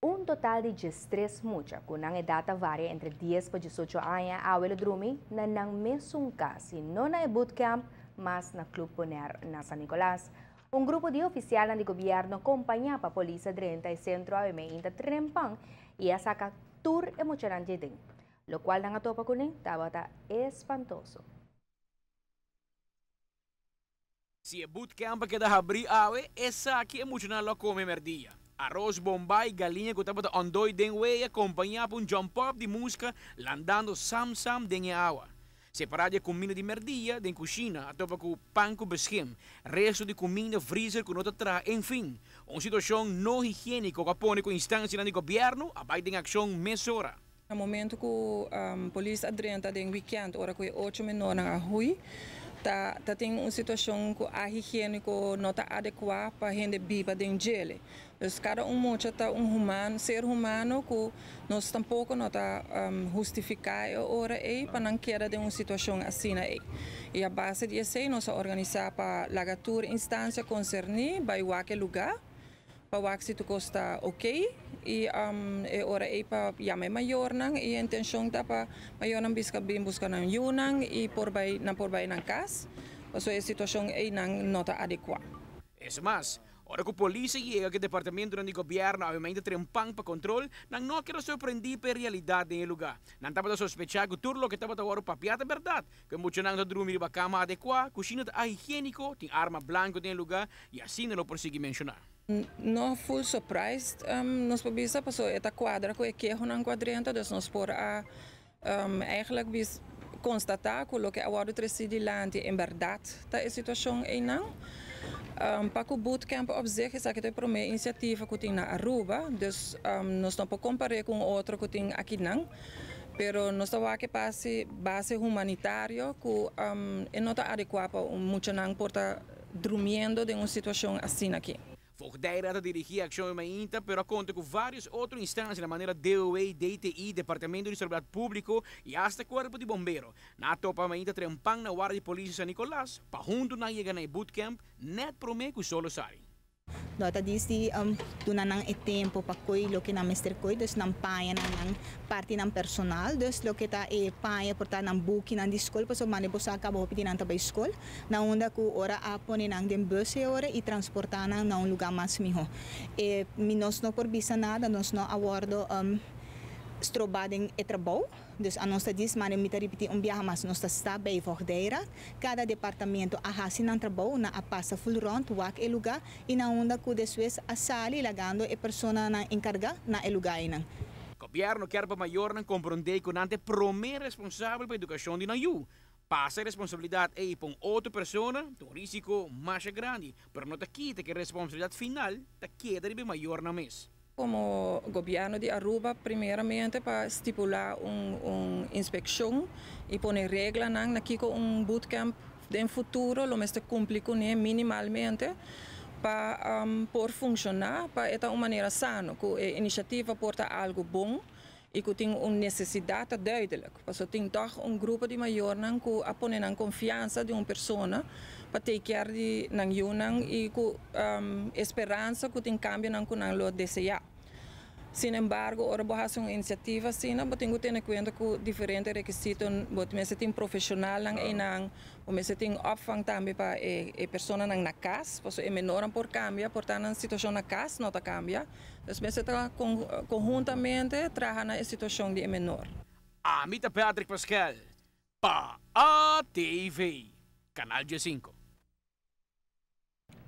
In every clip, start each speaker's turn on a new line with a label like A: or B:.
A: Un total di 13 mucha, ku nan edat ta varia entre 10 pa 18 aña, awe lo drumi na nan mesun kas i no na e bootcamp, mas na Club Bonaire na San Nicolas. Un grupo di ofisialnan di gobièrnu kompañá pa polis a drenta e sentro awe meinta trempan i a saka tur e muchanan dje den. Lokual nan a topa kuné tabata espantoso.
B: Si e bootcamp a keda habrí awe, esaki e muchanan lo a kome mèrdia. Aros bombay, galiña ku tabata òndoi den wea kompañá pa un jump-up di muska landando sam-sam den e awa. Separá di e kuminda di mèrdia den kushina a topa ku pan ku beskem, resto di kuminda vrizer ku no ta traha, enfin, un situashon no higiéniko ku a pone ku instansianan di gobièrnu a bai den akshon mesora.
C: Na momento ku polis a drenta den wikènt ora ku e ocho menornan a hui, ta ta tin un situashon ku a higiéniko no ta adekuá pa hende biba den djele. Dus kada un mucha ta un human, ser humano ku nos tampoko no ta hustifiká e ora ei pa nan keda den un situashon asina ei. I a base di esei nos a organisá pa laga tur instansia konserní bai wak e lugá. Pa wak si tur kos ta ok i e ora ei pa yama e mayornan i e intenshon ta pa mayornan biska bin buska nan yunan i por bai nan por bai nan kas pasobra e situashon einan no ta adekuá.
B: Es mas, ora ku polis a yega ku e departamentonan di gobièrnu awe ta trempan pa kontrol, nan no a keda sorprendí pa e realidat den e lugá. Nan tabata sospechá ku tur loke tabata wòrdu papiá ta bèrdat, ku e muchanan ta drumi riba kama adekuá, kushina ta ahigiéniko, tin arma blanku den e lugá i asina lo por sigui menshoná.
C: No full surprised nos por bisa pasobra e ta kuadra ku e kehonan ku a drenta, dus nos por a eigenlijk bis konstatá ku loke a wòrdu tresí dilanti en bèrdat ta e situashon einan. Pa ku bootcamp op zich esaki ta e promé inisiativa ku tin na Aruba, dus nos no por kompar'é ku un otro ku tin akinan, pero nos ta wak e pasi base humanitario ku e no ta adekuá pa un muchanan por ta drumiendo den un situashon asina aki.
B: Voogdijraad a dirigí e akshon e mainta, pero a konta ku vários otro instansianan manera DOW, DTI, Departamento di Salubridat Públiko i asta Kuerpo di Bombero. Nan a topa mainta trempan na warda di polis di San Nicolas pa huntu nan yega na e bootcamp nèt promé ku solo sali.
D: No ta dis di duna nan e tempo pa koy loke nan mester koy, dus nan paña nan nan partinan personal, dus loke ta e paña por ta nan bukinan di skol, pasobra mane bo sa kaba hopi di nan ta bay skol, na unda ku ora a pone nan den bus e ora y transporta nan na un luga mas miho. E mi nos no por bisa nada, nos no a wordo stroba den e trabou. Dus a nos ta dis, mane mi ta ripiti un biaha mas, nos ta sta bij Voogdijraad. Kada departamento a hasi nan trabou, nan a pasa full rond, wak e luga y na unda cu despues a sali lagando e personanan encarga na e luga eynan.
B: Gobierno kier pa mayornan comprende cu nan ta e prome responsabel pa educacion di nan yu. Pasa e responsabilidad ey pa un otro persona ta un risico masha grandi, pero no ta kita cu e responsabilidad final ta keda riba e mayornan mes.
C: Komo gobièrnu di Aruba primeramente pa stipulá un un inspekshon i pone reglanan na kiko un bootcamp den futuro lo mester kumpli kuné minimalmente pa por funshoná pa e ta un manera sano ku e inisiativa por ta algu bon i ku tin un nesesidat ta duidelik. Pasobra tin tòg un grupo di mayornan ku a pone nan konfiansa den un persona pa take care di nan yunan i ku e speransa ku tin kambionan ku nan lo deseá. Sin embargo, ora bo hasi un inisiativa asina, bo tin ku tene kuenta ku diferente rekisito. Bo mester tin profeshonalnan einan, bo mester tin opvang tambe pa e personanan na kas, pasobra e menornan por kambia, por ta nan situashon na kas no ta kambia. Nos mester ta konhuntamente traha na e situashon di e menor.
B: Ami ta Patrick Paskel pa ATV, Canal 15.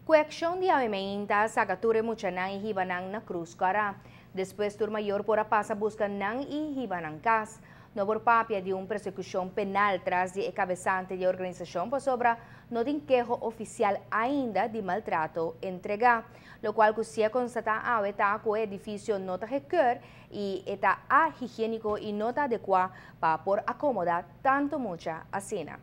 A: Ku e akshon di awe meinta a saka tur e muchanan i hiba nan na Cruz Cora. Despues tur mayor por a pasa buska nan i hiba nan kas. No por papia di un persekushon penal tras di e kabesante di e organisashon pasobra no tin keho ofisial ainda di maltrato entregá. Lokual ku si a konstatá awe ta ku e edifisio no ta gekeur i e ta ahigiéniko i no ta adekuá pa por akomodá tantu mucha asina.